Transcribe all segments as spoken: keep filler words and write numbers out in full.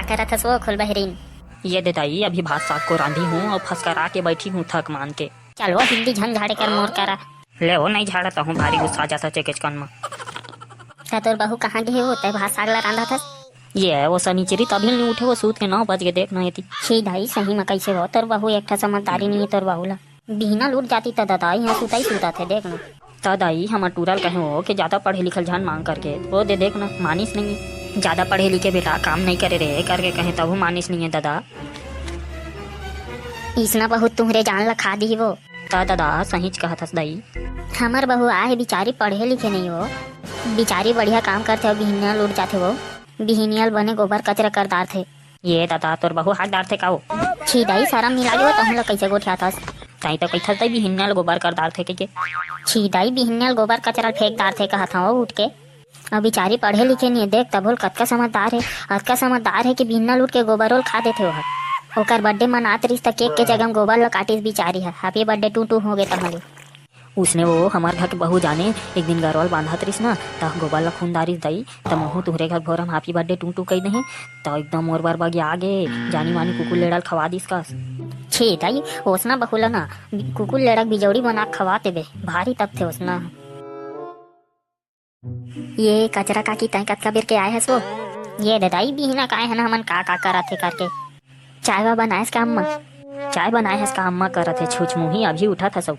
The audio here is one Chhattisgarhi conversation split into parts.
करत हस वो खुल बहरीन? ये दे दाई, अभी भात साग को रांधी हूँ अउ फसकरा के बैठी हूँ थक मान के। चल वो हिंदी झन झाड़े कर मोर करा। ले वो, नहीं झाड़त हूँ, भारी गुस्सा जाता चेकेचकन म। त तोर बहू कहाँ गे हे वो, तै भात साग ला रांधत हस? ये है वो सनीचरी, तभी नहीं उठे वो, सूत के नौ बज के, देख ना एती। छी दाई, सही म कैसे वो तोर बहू, एक ठा समझदारी नहीं है तोर बहू ला। बिहना लूट जाती त ददा इहाँ सुताई सुता थे, देख ना। त दाई, हमर टूरा ल कहे हो कि ज्यादा पढ़े लिखल झन मांग करके, वो दे देख ना, मानिस नहीं। ज्यादा पढ़े लिखे बेटा काम नहीं करे रे करके कहे, तभू मानिस नहीं है ददा। इसना बहुत तुहरे जान ला खा दी वो। त ददा, सहीच कहत हस दाई। हमर बहू आहे बिचारी पढ़े लिखे नहीं हो, बिचारी बढ़िया काम करथे अउ बिहनिया लूट जाथे वो। बिहनिया ल बने गोबर कचरा कर डारथे। ये ददा, तोर बहू हाक डारथे का वो? छी दाई, शरम नहीं लागे वो, तहूं ला कैसे गोठियाथस? ताई तो कहिथस दाई, बिहनिया ल गोबर कर डारथे कहिके। छी दाई, बिहनिया ल गोबर कचरा ल फेंक डारथे कहत हंव वो उठ के। अब बिचारी पढ़े लिखे नहीं है, देख तभो ल कतका समझदार है, अतका समझदार है कि बिहनिया ल उठ के गोबरो ल खा देथे वो ह। ओकर बर्थडे मनात रिस त केक के जगह म गोबर ल काटिस बिचारी ह। हैप्पी बर्थडे टू टू हो गे तहूं ले। उसने वो हमर घर के बहू जाने, एक दिन गरवा ल बांधत रिस ना, त गोबर ल खून डारिस दाई, त महू तुहरे घर भोरम हैप्पी बर्थडे टू टू कही देहे, त एकदम मोर बर बगिया गे, जानी मानी कुकुर लेड़ा ल खवा दिस कस। छी दाई, ओसना बहू ल ना, कुकुर लेड़ा के बिजौड़ी बना के खवा देबे, भारी तपथे ओसना। ये कचरा काकी, तैं कतका बेर के आए हस वो? ये दे दाई, बिहना के आए हन, हमन का का करत हे करके। चाय वा बनाएस का अम्मा? चाय बनाए हस का अम्मा करत हे छुछमुही, अभी उठत हस अउ।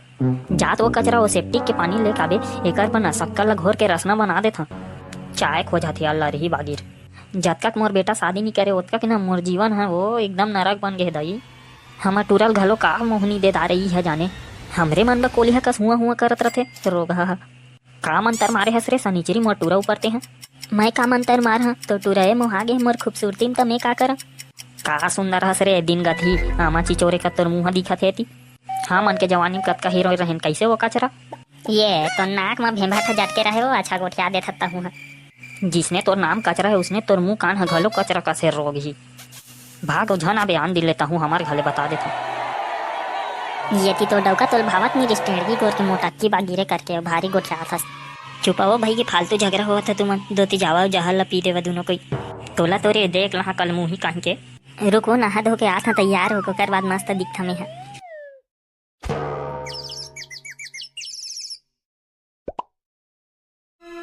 जात वो कचरा, वो सेप्टिक के पानी ले काबे, एकर बर ना शक्कर ला घोर के रसना बना देथन। चाय खोजत हे अल्लाह रही बागिर। जतका के मोर बेटा शादी नी करे, ओतका के ना मोर जीवन ह वो एकदम नरक बन गे हे दाई। हमर टूरा ल घलो का मोहनी दे डारे ई ह जाने। हमरे मन बर कोलिहा कस हुआ हुआ करत रथे रोगहा ह। का मंतर मारे हस रे सनीचरी मोर टूरा ऊपर ते ह? मैं का मंतर मार हं? तोर टूरा ए मोहा गे मोर खूबसूरती म, त मैं का करं? का सुंदर हस रे दिन गधी, आमा चिचोरे का तोर मुंह दिखत हे ती। हाँ, मन के जवानी म कतका हीरो रहेन, कैसे वो कचरा? ये तो नाक म भेंभा ठा जटके रहे वो, अच्छा गोठिया देथत तहूं ह। जिसने तोर नाम कचरा है, उसने तोर मुंह कान ह घलो कचरा कस हे रोगही। भाग ओ झन आबे, आन दिन ले तहूं हमर घले बता देथंव। ये ती तोर डौका तोल भावत नी रिस, टेड़गी गोर के मोटक्की बा गिरे करके, भारी गोठियात हस। चुपा वो भाई के फालतू झगड़ा होवत ह तुमन, दोती जावा अउ जहर ला पी देवा दूनों कोई। तोला तो रे देख लहा कल मुही कान के। रुक वो नहा धो के आत हं, तैयार हो के, ओकर बाद मस्त दिखथंव मेंह।